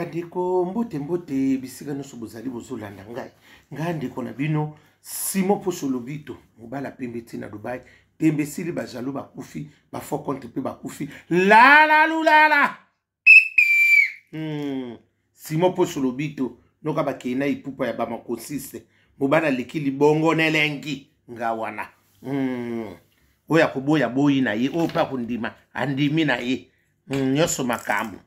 Bandeko, mbote mbote bisika nyonso bozali bozolanda ngai. Ngai ndeko na bino Simon Poso Lobito, mobala pembe ti na Dubai. Tembe esili, ba jaloux bakufi, ba faux compte mpe bakufi. Lala lulala. Simon Poso Lobito, noka bakei na ipupa ya bamakosiste. Mobala aleki libongo na elengi nga wana. Oyo akoboya boyi na ye, oyo mpe akondima andimi na ye. Nyonso makambo.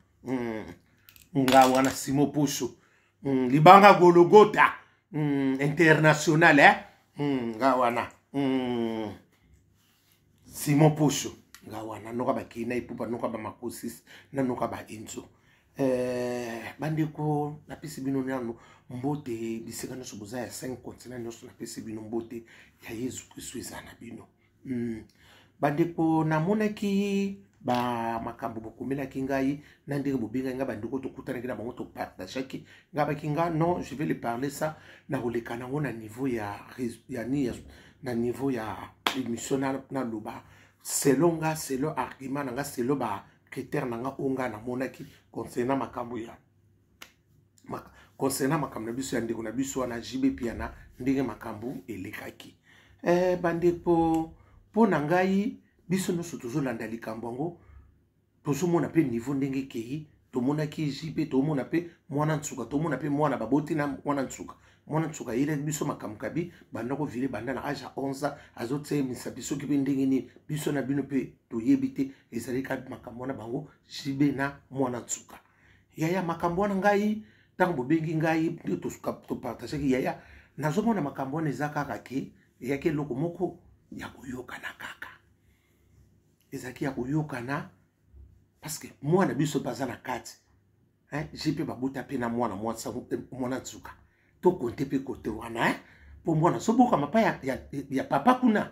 Nga wana Simon Poso. Libanga Gologota. International, eh? Nga wana. Simon Poso. Nga wana noka bakei na ipupa, noka ba makosis, na noka ba enzo. Bandeko, napesi bino nano mbote bisika nyonso boza ya 5 continent nyonso, napesi bino mbote ya Yesu Kristo eza na bino. Bandeko, namonaki ba makambo bokomelaki ngai na ndenge bobengaki ngai. Bandeko tokutanaki na bango, topartageaki ngai, baki nga non, je vais le parler ça na koleka nango na niveau ya ni na niveau ya émission. Naloba selon nga, selon argument na nga, selon ba critère na nga oyo nga namonaki concernant makambo na biso ya ndeko na biso wana JB Mpiana, ndenge makambo elekaki. Bandeko, mpo na ngai, biso nyonso tozolanda likambo yango, tozomona mpe niveau ndenge ekei. Tomonaki JB, tomona mpe mwana nsuka, tomona mpe mwana baboti na mwana nsuka. Mwana nsuka ayelaki biso makambo kabi banda kovile, banda na age ya 11 ans azotiemisa biso soki mpe ndenge nini, biso na bino mpe toyebi te. Ezali kaka makambo wana bango JB na mwana nsuka. Yaya, makambo wana ngai ntango bobengi ngai nde topartageaki. Yaya, nazomona makambo wana eza kaka ke eyaki eloko moko ya koyokana, kaka ezalaki ya koyokana, parce que mwana biso mpe aza na kati, hein? JP babota mpe na mwana mwasi, mwana nsuka, tokonte mpe kote wana, hein? Mpo mwana azobokama pa ya papa kuna,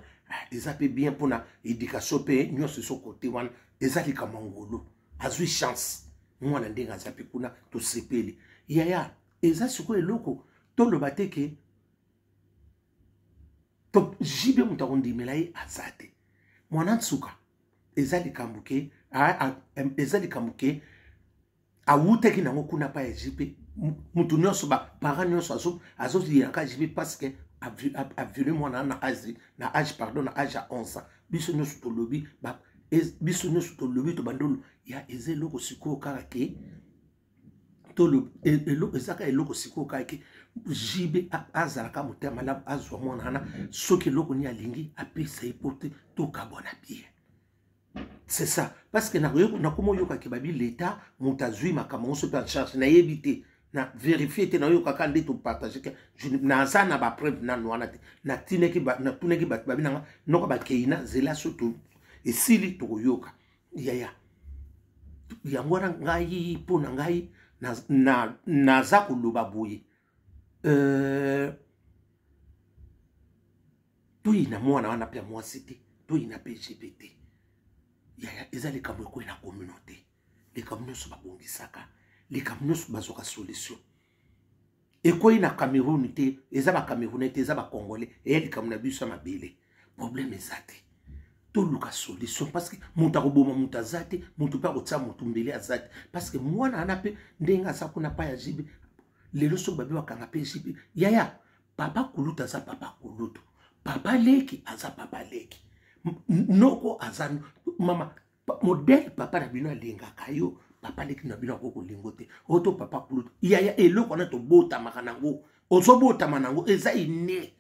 eza mpe bien mpona éducation mpe nyonso ezo kote wana. Eza likambo ya ngolu, azwi chance mwana ndenge aza mpe kuna, tosepeli. Yaya, eza sikoyo eloko toloba te ke to JB moto akondimela ye aza te. Mwana nsuka eza likambo ke eza likambo ke awutaki nango kuna pa ya JP. Mutu nyonso, baparent nyonso azolingaka JP parce que aviole mwana na âge, pardon, na âge ya 11 ans. Biso nyonso tolobi, biso nyonso tolobi, tobandolo ya eza eloko sikoyo kaka ke ezaka eloko sikoyo kaka ke JB azalaka motema malamu, azwa mwana wana, soki eloko nini alingi apesa ye po te tokabwana bien. C'est ça, parce que nakoma oyokaki babi l'état moto azwi makambo nyonso mpe en charge. Nayebi te, na vérifie te, nayokaka nde topartage ke naza na bapreuve nano wana te. Natunaki bato, babi nanga noko bakei na nzela, so esili tokoyoka. Yaya, yango wana ngai, mpo na ngai, naza koloba boye, toyina mwana wana mpe ya mwasi te, toyina mpe JB te. Yaya, eza likambo ekoyi na communauté. Likambo nyonso babongisaka, likambo nyonso bazwaka solution. Ekwei na Cameroun te, eza bacamerounais te, eza bacongolais. Eya likambo na biso ya mabele, problème eza te, toluka solution, parce que moto akoboma moto aza te, moto mpe akotia moto mbele aza te, parce que mwana wana mpe ndenge aza kuna pa ya JB lelo, soki babi bakanga mpe JB, yaya, papa kulutu aza papa kulutu, papa leki aza papa leki, noko aza mama. Modèle papa na bino alingaka yo, papa leki na bino akoki kolingo te, oyo to papa kulutu. Yaya, eloko wana tobotamaka nango, ozobotama nango, eza ine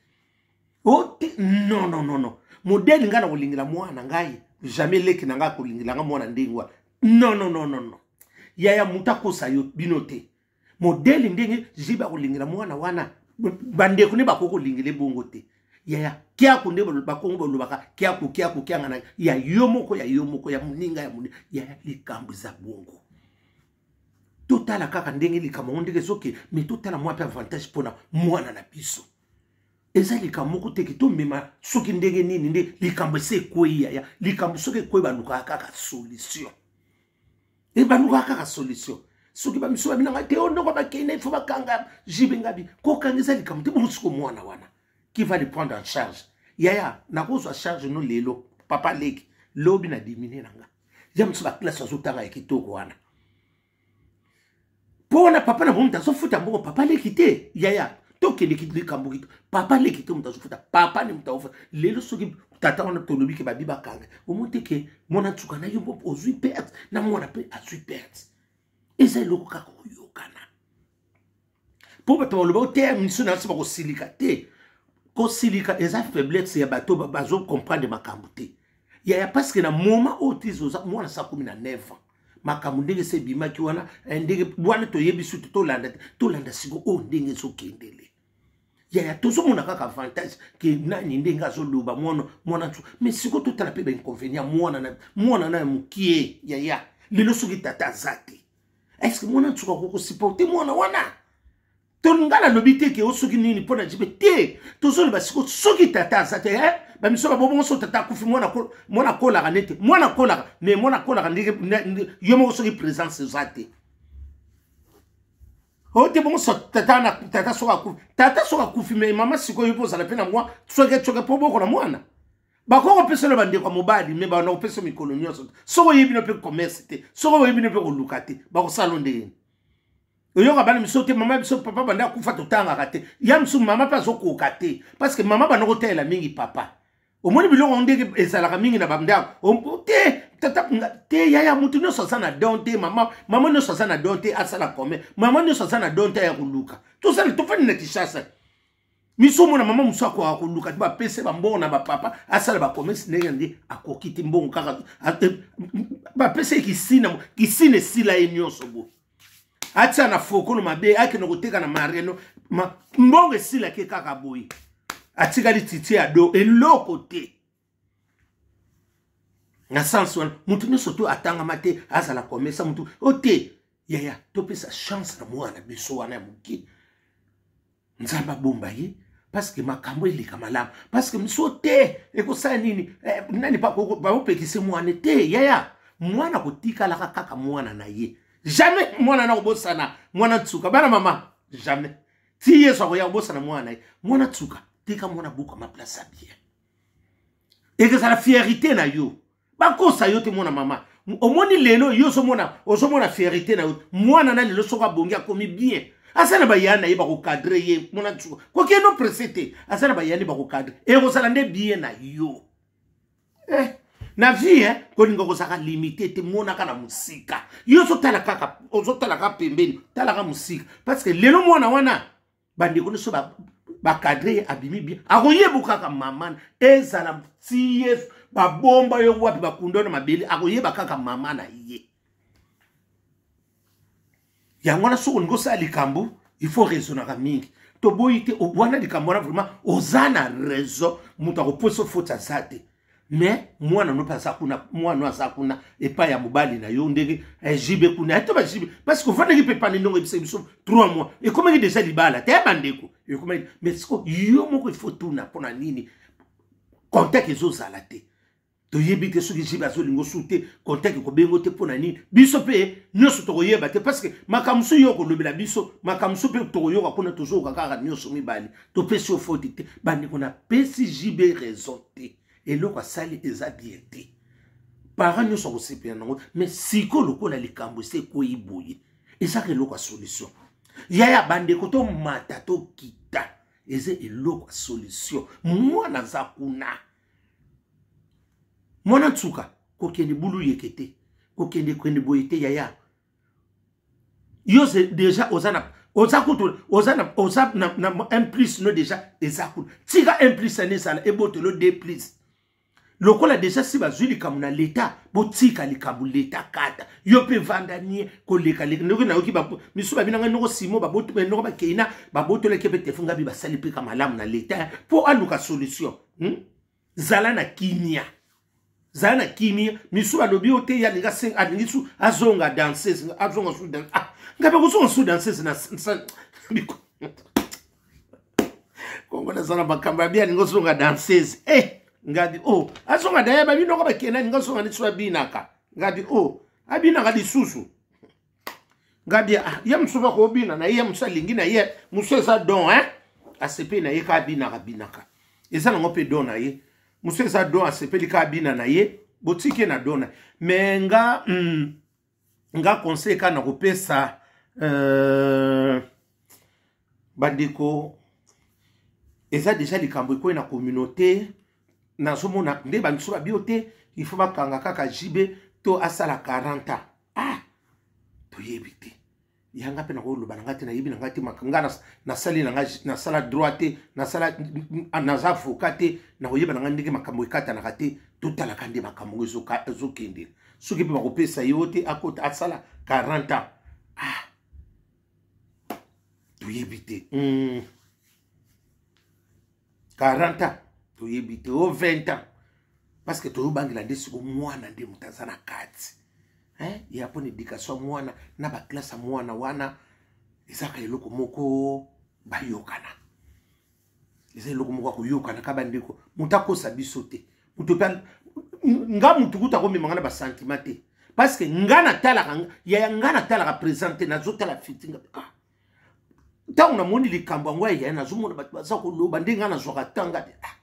o te. Non, non, non, non, modèle ngai na kolingela mwana ngai, jamais leki na ngai akolingela nga mwana ndenge wana. Non, non, non, non, non, yaya, moto akosa yo bino te. Modèle ndenge JB akolingela mwana wana, bandeko nde bakoki kolingela ebongo te. Yaya, kiaku nde bakongo balobaka kiaku, kiaku kianga na ya yo moko, ya yo moko, ya moninga, ya moninga. Yaya, likambo eza bongo, totala kaka ndenge likambo yango ndenge ezoke, mais totala mwa mpe avantage mpona mwana na biso. Eza likambo moko teke tomema soki ndenge nini nde likambo esi ekwei. Yaya, likambo soki ekwei, balukaka kaka solution, e balukaka kaka solution. Soki bamiso babinanga te, o ndoko bakende, il faut bakanga JB. Ngabi kokanga eza likambo te. Bongo siko mwana wana, qui va le prendre en charge? Yaya, nakozwa charge no lelo, papa leki, lobi na dimine na nga ya mosu, baklasse azotanga ya kitoko wana. Mpo wana papa na bango moto azofuta mbongo, papa leki te. Yaya, tokende likambo kito, papa leki te, moto azofuta, papa nde moto azofuta. Lelo soki tata wana tolobi ke babi bakanga, omoni te ke mwana nsuka na yo mpo ozwi perte, na mwana mpe azwi perte. Eza eloko kaka koyokana, mpo bato baloba oteya miso na biso bakosilika te. Kosilika eza faiblesse ya bato bazocomprendre makambo te, yaya, parce que na moment oyo tize oza mwana sa komi na 9 ans, makambo ndenge se ebimaki wana, eh, ndenge wana toyebi sutu, tolanda te, tolanda siko oyo ndenge ezokendele. Yaya, tozomona kaka avantage ke nani ndenge azoloba mwana mwana nsu, mais siko totala mpe bainconvénient mwana na mwana na ya mokie. Yaya, lelo soki tata aza te, est ce que mwana nsuka akokosupporte mwana wana? To nga nalobi te ke o soki nini mpo na jibe te. Tozoloba siko soki tata aza te, eh? Bamiso babobongo so tata akufi, mwana akolaka nete mwana akolaka, mais mwana akolaka ndenge yo moko soki présence eza te. O te, bongo so tata na tata soki akufi, tata soki akufi, mais mama sikoyo mpo ozala mpe na mwa soki soki mpo bokola mwana, bakoki kopesa na bandeko ya mobali, me banda kopesa mikolo nyonso. Soki oyebi no mpe commerce te, soki oyebi no mpe koluka te, bakosala ndenge oyoka bana miso te. Mama biso, papa banda akufa, totangaka te. Ya mosusu mama mpe azokoka te, parce que mama banda kotalela mingi papa. Omoni biloko ndenge ezalaka mingi na bandako te, tata te. Yaya, motu nyonso aza na don te. Mama, mama nyonso aza na don te asala commerce, mama nyonso aza na don te ya koluka. Tosala, tofandi na Kinshasa, miso omona mama mosusu akoka koluka te, bapese bambongo na bapapa asala bacommerce ndenge nde akoki te. Mbongo kaka bapese ye, kisina kisina esila ye nyonso boye, atia na fokolo mabe, akende koteka na mariano, mbongo esilaki kaka boye, atikali titi ya do eloko te. Na sens wana, motu nyonso to atangama te azala komesa motu o te. Yaya, topesa chance na mwana biso wana ya moke, Nzambe abomba ye, parce que makambo eleka malamu, parce que miso te ekosala nini, eh, nani bakopekise mwana te. Yaya, mwana kotikalaka kaka mwana na ye, jamais mwana na kobosana mwana nsuka. Bana mama, jamais ti Yesu akoya kobosana mwana na ye. Mwana nsuka, tika mwana bukama place ya bien, ekozala fierité na yo. Bakosa yo te, mwana mama. Omoni lelo yo ozomona, ozomona fierité na yo. Mwana na lelo soki abongi, akomi bien, aza na bayaya na ye bakokadre ye. Mwana nsuka kokende opresse te, aza na bayaya nde bakokadre, ekozala nde bien na yo, eh. Na vie, eh, kolinga kozalaka limité te. Monaka na mosika. Yo ozotala kaka, ozotala kaka pembeni, talaka mosika, parce que lelo mwana wana, bandeko nyonso bakadre ye, abimi bien, akoyeba kaka mama. Ezala ti Yesu babomba yo wapi, bakunda na mabele, akoyeba kaka mama na ye. Yango wana, soki olingi osala likambo, il faut raisonnaka mingi. Toboyi te wana likambo wana, vraiment oza na raison, moto akoposa faute aza te. Mais mwana no mpe aza kuna, mwana aza kuna epai ya mobali na yo, ndenge jibe kuna to bajibe, parce que ofandaki mpe pani ndongo ebisa biso 3 mois, ekomaki déjà libala te, bandeko, ekomaki. Mais siko yo moko il faut tuna mpona nini contact ezozala te. Toyebi te soki jibe azolinga osu te, contact ekobengo te mpo na nini. Biso mpe nyonso tokoyeba te, parce que makambo mosusu yo okolobela biso, makambo mosusu mpe tokoyoka kuna. Tozoyoka kaka nyonso mibale. Topesi yo faute te, bandeko, napesi jibe raison te. Eloko asali eza bien te, parent nyonso akosepela nango. Mais sikoyo lokola likambo esi ekwei boye, ezaka eloko ya solution. Yaya, bandeko, tomata tokita, eza eloko ya solution. Mwana aza kuna, mwana nsuka, kokende bulu yeke te, kokende kende boye te. Yaya, yo déjà oza na, oza kutu oza na, oza na 1 plus no déjà eza kuna. Tika 1 plus ane ezala ebotelo 2 plus. Lokola déjà si bazwi likambo na leta, botika likambo leta kata. Yo mpe vanda nie kolekaleka. Ndenge nayoki misu babinanga noko simo noko bakeina babotolaki mpe telefone, ngabi basali mpe ka malamu na leta mpo aluka solution, Zala na kimia, zala na kimia. Misu balobi yo te, ye alingi, alingi su azonga danseuse, azonga su danse. Ah, ngabe kozonga su danseuse na Kongo, naza na makambo abi alingi ozonga danseuse, eh. Ngabi o oh, azonga daye babinoko bakenda, alingi azonga lisusu abinaka. Ngabi o oh, abinaka lisusu. Ngabi ah, ye mosusu bakobina na ye, mosusu alingi na ye, mosusu eza don, hein, asepeli na ye ka abinaka binaka, eza nango mpe don na ye. Mosusu eza don, asepeli ka abina na ye, botiki ye na don na. Me nga, nga conseil kaka na kopesa. Bandeko, eza deja likambo ekwei na communauté. Nazomona nde bamisu babio te, il faut bakanga kaka JB to asala 40 ans. Ah, toyebi te. Yanga mpe nakoloba na ngai te, nayebi na ngai te. Nga nasali na ngai, nasala droit te, nasala, naza avocat te, nakoyeba na ngai ndenge makambo ekatanaka te. Totalaka nde makambo ezokendela. Soki mpe bakopesa ye o te, akota asala 40 ans. Ah, toyebi te. 40 ans toyebi te, o 20 ans, parce que toyobangela nde siko mwana nde moto aza na kati ya mpona éducation ya mwana na baclasse ya mwana wana. Ezaka eloko moko bayokana, eza eloko moko ya koyokana ka. Bandeko, moto akosa biso te. Moto mpe nga motu kuta akomemanga na basentiment te, parce que nga natalaka yaya, nga natalaka présent te, nazotala futur. Ah, ntango namoni likambo yango ya yaya, nazomona bato baza koloba nde nga nazwaka tanga te. Ah,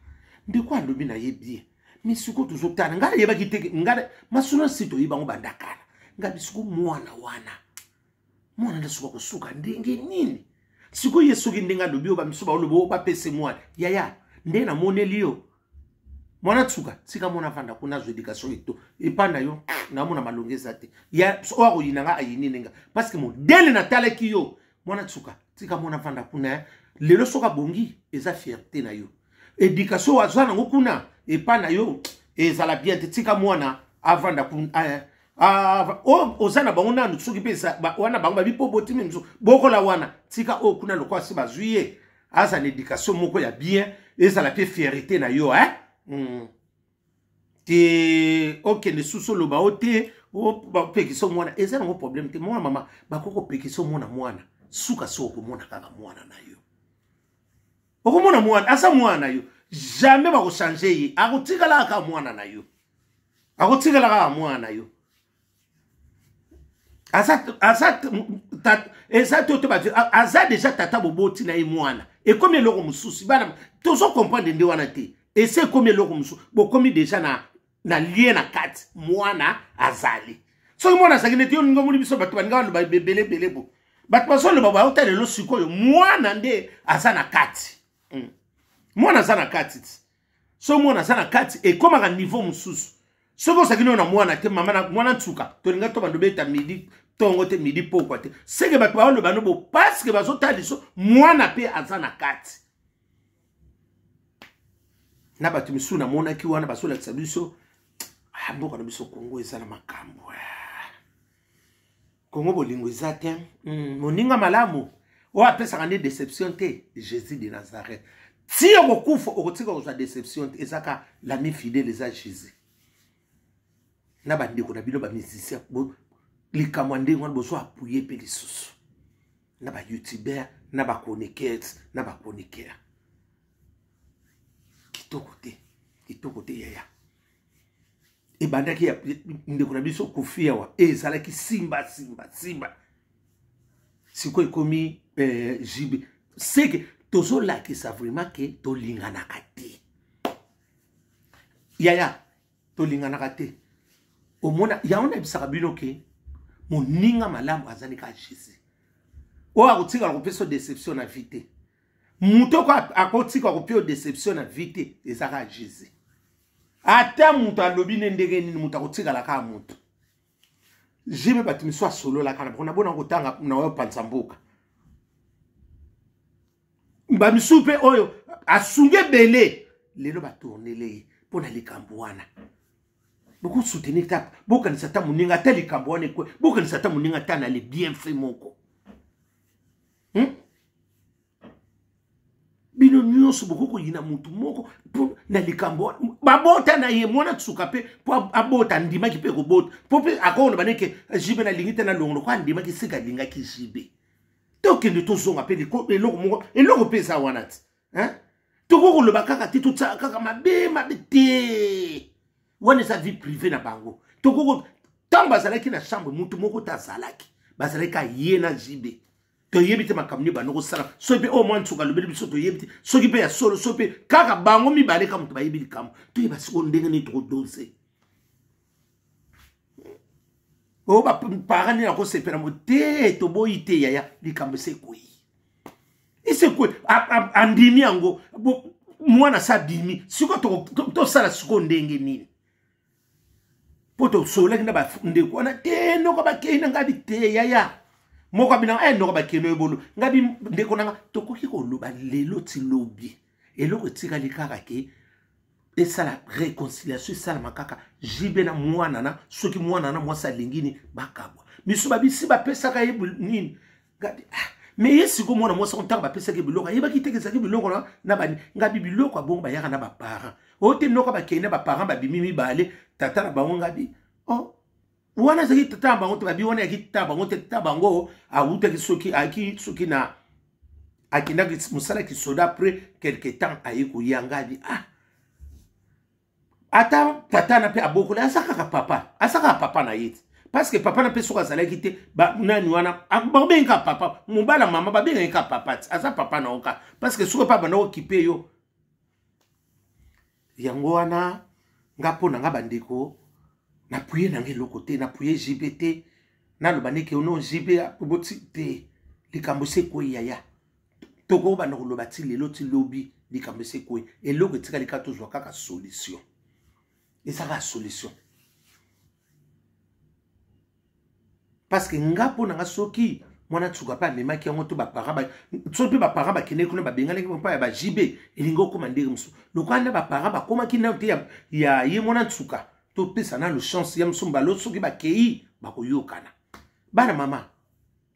ndeko alobi nayebi ye, mais sikoyo tozotala, ngai nayebaki te. Ngai masolo nsi toyebi yango banda kala. Ngai bisiko mwana wana, mwana nde soki akosuka ndenge nini sikoyo ye, soki ndenge alobi oyo, bamisu baoloba oyo bapese mwana. Yaya, nde namoneli yo mwana tsuka, tika mwana avanda kuna, azwa éducation eto epa na yo. Namona malongo eza te. Ya oyo akoyina nga, ayini ndenge, parce que modèle natalaki yo, mwana tsuka, tika mwana avanda kuna. Lelo soki abongi, eza fierté na yo. Éducation oyo azwa nango kuna epa na yo ezala bien te. Tika mwana avanda kuna. Oza na bango nanu, soki mpe wana bango babi mpo botimi mosusu bokola wana, tika oyo kuna lokola si bazwi ye, aza na éducation moko ya bien, ezala mpe fierté na yo, eh? Te okende susu oloba o te opekisa mwana, eza nango problème te. Mwana mama bakoki kopekisa omona mwana suka, so okomona kaka mwana na yo, okomona mwana aza mwana na yo, jamais bakochange ye, akotikala kaka mwana na yo, akotikala kaka mwana na yo. Aza eza te to aza déjà tata, boboti na ye mwana, ekomi eloko mosusu. Bana tozo comprendre nde wana te, ese ekomi eloko mosusu, bokomi déjà na lien na kati. Mwana azali, soki mwana azalaki neti yo ninga omoni biso, bato baninga baloba ebele ebele bo bato bazoloba bauta lelo. Sikoyo mwana nde aza na kati. Mwana aza na kati ti so mwana aza na kati, ekomaka niveau mosusu. Soki ozalaki nano na mwana te, mama na mwana nsuka, tolinga to bando beta midi ntongo te, midi pokwa te, seke bato baoloba no bo, parce que bazotala liso mwana mpe aza na kati. Na bato misusu namonaki wana bazolakisa biso, ah, mboka na biso Kongo eza na makambo. Kongo bolingo eza te. Moninga malamu oyo apesaka nde déception te, Jésus de Nazareth. Ti okokufa, okotika kozwa déception te. Eza ka l'ami fidèle, eza Jésus. Na bandeko na bino bamusicien, likambo ya ndenge wana bozwa appuyer mpe lisusu na bayoutubeur, na bachroniqueurs, na bachroniqueur. Kitoko te, kitoko te yaya. Ebandaki ya ndeko na biso Kofi awa, ezalaki simba simba simba, sikoyo ekomi JB. Seke tozolakisa vraiment ke tolinganaka te yaya, tolinganaka te. Omona yango, nayebisaka bino ke moninga malamu azali kaka Jésus, oyo akotikala kopesa déception na vie te. Moto oko akotika kopia déception na vie te, eza kaka Jésus. Ata moto alobi ne ndenge nini, moto akotikala kaka moto. JB, bato misu asololaka na bango, nabona kotanga na oyo panza mboka, bamisu mpe oyo asungi ebele, lelo batournele ye mpo na likambo wana. Bokosoutenir ta, bokanisa ata moninga, ata likambo wana ekwe, bokanisa ata moninga, ata na le bienfait moko? Bino nyonso bokoki koyina motu moko mpo na likambo babota na ye mwana tsuka mpe mpo abota, andimaki mpe kobota, mpo mpe akoloba neke JB nalingi te, nalongolo ko andimaki sika alingaki JB. Tokende tozonga mpe eloko moko, eloko mpe eza wana ti, tokoki koloba kaka te, totiaka kaka mabe mabe te. Wana eza vie privée na bango. Tokoki ntango bazalaki na chambre, motu moko te azalaki, bazalaki ka ye na JB. Toyebi te makambo nini bando kosala, soki mpe oyo mwa nsuka alobeli biso, toyebi te soki mpe ya solo, soki mpe kaka bango mibale ka moto bayebi likambo. Toyeba sikoyo ndenge nini tokodose. Oyo baparent nini akosepela mo te, toboyi te yaya, likambo ese ekwei, ese ekwei, andimi yango, mwana sa abimi. Sikoyo tosala sikoyo ndenge nini? Mpo tosololaki na bandeko wana te, noko bakei na ngabi te yaya, moko abina e noko bakei no ebolo ngabi ndeko na nga, tokoki koloba lelo ti lobi, eloko etikali kaka ke esala réconciliation esalama kaka JB na mwana na soki mwana na mwasi alingi nini bakabwa misu babisi bapesaka ye nini ngabi ah, me ye siko mwana mwasi yango ntango bapesaki biloko ayebaki te ezalaki biloko na bani ngabi biloko ya bongo bayaka na baparent oyo te noko bakei na baparent babimi mibale tata na bango ngabi oh, wana azalaki tata na bango te babi wana yaki tata na bango te tata bango awutaki soki ayaki soki na akendaki mosala kisoda après quelque temps aye koya ngabi ah ata tata na mpe abokoli aza kaka papa, aza kaka papa na ye te parce que papa na mpe soki azalaki te nani wana babengi kaka papa mobala mama babengaki kaka papa te aza papa na yo kaka parce que soki mpe abanda kokipe yo yango wana. Nga mpo na nga bandeko, napuye na nga eloko te, napuye JB te, naloba ndeke ono JB boti te, likambo esi ekwei yaya, tokobanda koloba ti lelo ti lobi, likambo esi ekwei, eloko etikali kaka tozwa kaka solution, eza kaka solution. Parce que nga mpo na nga soki mwana tsuka mpe amemaki yango to baparent, soki mpe baparent bakendeki kuna babenganaki mpa ya ba JB, elingi okóma ndenge mosusu. Lokola nde baparent bakomaki nano te ya ye mwana nsuka, topesa nano chance ya mosusu mbalo, soki bakei bakoyokana. Bana mama,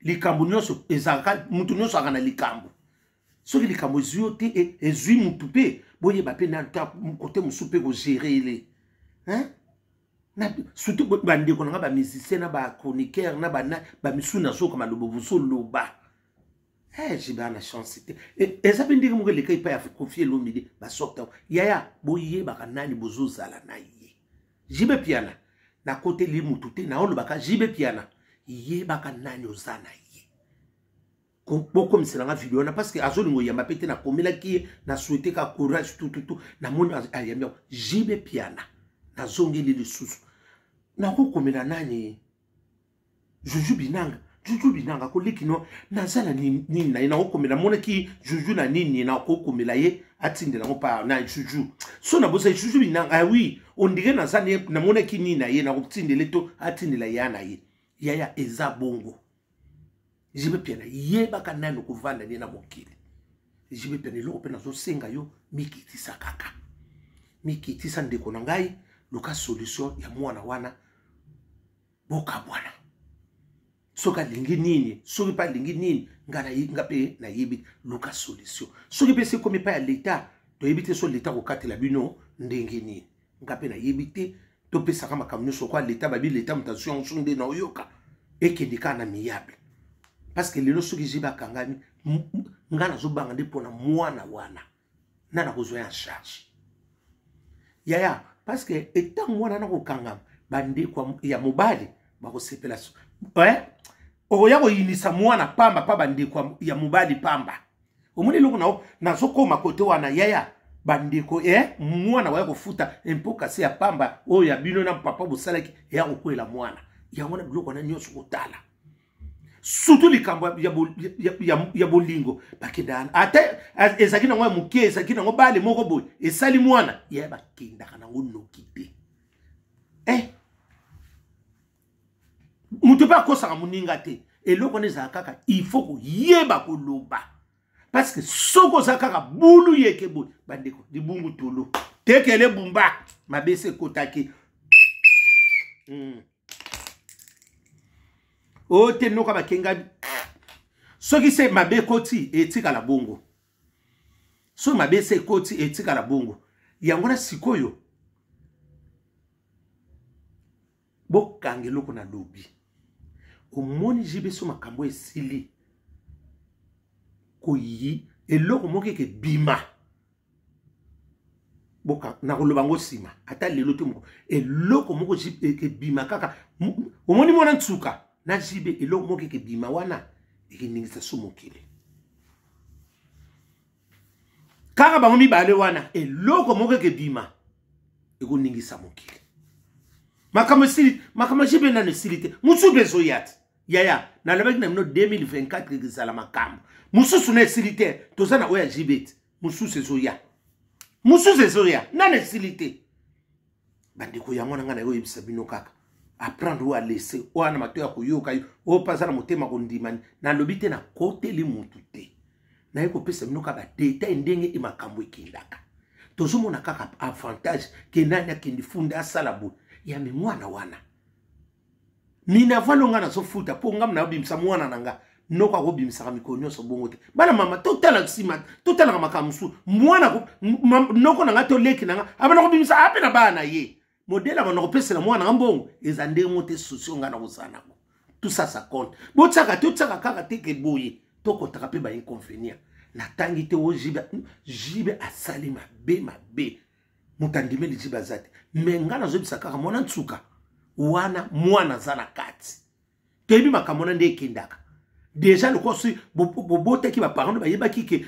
likambo nyonso ezalaka, motu nyonso azalaka na likambo. Soki likambo ezwi yo te, ezwi motu mpe, boyeba mpe nano ta kote mosusu mpe kogere ele, hein? Surtout bandeko na nga bamusicien na bachroniqueur na bamisu, nazoyoka maloba bozoloba. JB na chance te, eza mpe ndenge moko eleka epai ya Kofi Elomide basorte. Yaya, boyebaka nani bozozala na ye. JB Piana, nakoteli mutu te, naolobaka JB Piana, yebaka nani oza na ye. Bokomisela nga video wana parce que azolinga oyamba mpe te, nakomelaki ye na souhaite ka courage tututu, namoni ayambi yango. JB Piana, nazongeli lisusu, nakokomela nani? Juju Binanga, Juju Binanga koleki no, naza na nini na ye, nakokomela, namonaki Juju na nini, nakokomela ye atindela yango pa na Juju. So nabosaki Juju Binanga, ah oui, ondire naza namonaki nini na ye, nakotindele to atindela ya na ye. Yaya, eza bongo. JB Piana, yebaka nani okovanda nde na mokili. JB Piana, eloko mpe nazosenga yo, mikitisa kaka, mikitisa ndeko na ngai, luka solution ya mwana wana, bokabwana. Soki alingi nini, soki mpe alingi nini, nga mpe nayebi, luka solution. Soki mpe esi ekomi epai ya leta, toyebi te so leta kokatela bino ndenge nini, nga mpe nayebi te. Topesaka makambo nyonso kwa leta, babi leta moto azwi yango, soki nde naoyoka ekende kaka na miyable. Parce que lelo soki JB akangami, nga nazobanga nde mpona mwana wana na nakozwa ya charge yaya, parce que etango wana nakokangama, bandeko ya mobali bakosepela eh? Okoya koyinisa mwana pamba pa bandeko ya mobali pamba. Omoni eloko na nazokoma kote wana yaya, bandeko eh, mwana waya kofuta impo kasi ya pamba oyo ya bino na papa bosalaki eya kokwela mwana yango na biloko wana nyonso kotala, surtout likambo ya bolingo bakendaka, ata ezalaki nango ya moke, ezalaki nango bale moko boye esali mwana ya bakendaka nango noki te eh. Moto mpe akosaka moninga te, eloko wana ezala kaka il faut koyeba koloba, parce que soki oza kaka bulu yeke boye, bandeko, libungu tolo tekele bumba mabe ese ekotaki. Oyo te noka bakenga, soki se mabe ekoti etikala bongo, soki mabe ese ekoti etikala bongo. Yango na sikoyo bokanga eloko na lobi, omoni JB so makambo esili koyi eloko moko eke bima, boka nakoloba yango nsima, ata lelo te, moko eloko moko ekebima kaka, omoni mwana nsuka na JB, eloko moko ekebima wana ekeningisa so mokili kaka bango mibale wana, eloko moko ekebima ekoningisa mokili. Makambo esili, makambo ya JB nano esili te, mosusu mpe ezoya te. Yaya, nalobaki na bino 2024 ezala makambo mosusu na esili te. Toza na oyo ya JB te, mosusu ezoya, mosusu ezoya, nano esili te. Bandeko, yango na ngai nayoyebisa bino kaka apprendre oyo alese oyo na mato ya koyoka yo, oyo mpe aza na motema kondimani. Nalobi te, nakoteli motu te, naye kopesa bino kaka badetail ndenge e makambo ekendaka. Tozomona kaka avantage ke nani akende funda asala boye ya me mwana wana minavalo. Nga nazofuta mpo nga nabimisa mwana na nga, noko akobimisaka mikolo nyonso bongo te. Bana mama, totala nsima, totalaka makambo mosusu. Mwana noko na nga to leki na nga abana kobimisa ape na bana na ye, modele abanda kopesela mwana nga mbongo eza ndenge te. Sosio nga na kozala nango, tout ça, ça compte. Botiaka, totiaka kaka te ke boye, tokotaka mpe bainconvénient. Natangi te o JB. JB asali mabe mabe, moto andimeli JB aza te. Me nga nazoyebisa kaka mwana nsuka wana, mwana aza na kati. Toyebi makambo wana nde ekendaka déjà. Lokola soki bobotaki, baparent bayebaki ke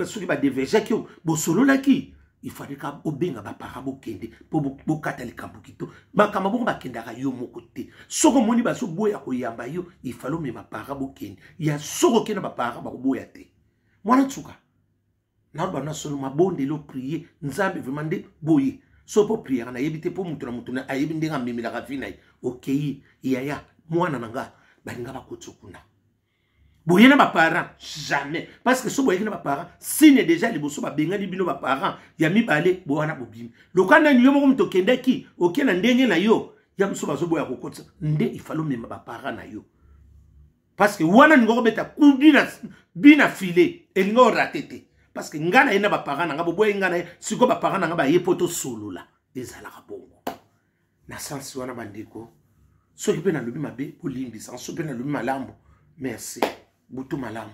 soki badevergeaki, bosololaki, ifale ka obenga baparent, bokende mpo bokata likambo kito. Makambo bongo bakendaka yo moko te. Soki omoni bazoboya koyamba yo, ifale omema parent, bokende ya. Soki okende, baparent bakoboya te. Mwana nsuka, naloba na solo, mabondeli, oprier Nzambe vraiment nde boye. So mpo priere, nayebi te mpo moto na moto ayebi ndenge amemelaka vie na ye. Okei, yaya, mwana na nga balinga bakoti kuna boye na baparent jamais, parce que so boyaki na baparent, signe déjà liboso babengani bino baparent ya mibale bo wana bobimi. Loka nani yo moko moto okendaki, oke na ndenge na yo ya mosusu, bazoboya kokotisa nde ifale omema baparent na yo, parce que wana ninga kobeta ku bina file elinga orater te. Parce que ngai na ye na baparent na nga, boboyi ngai na ye, sikoyo baparent na nga baye mpo tosolola. Ezalaka bongo na sansi wana. Bandeko, soki mpe nalobi mabe, bolimbisa. Soki mpe nalobi malamu, merci. Butu malamu.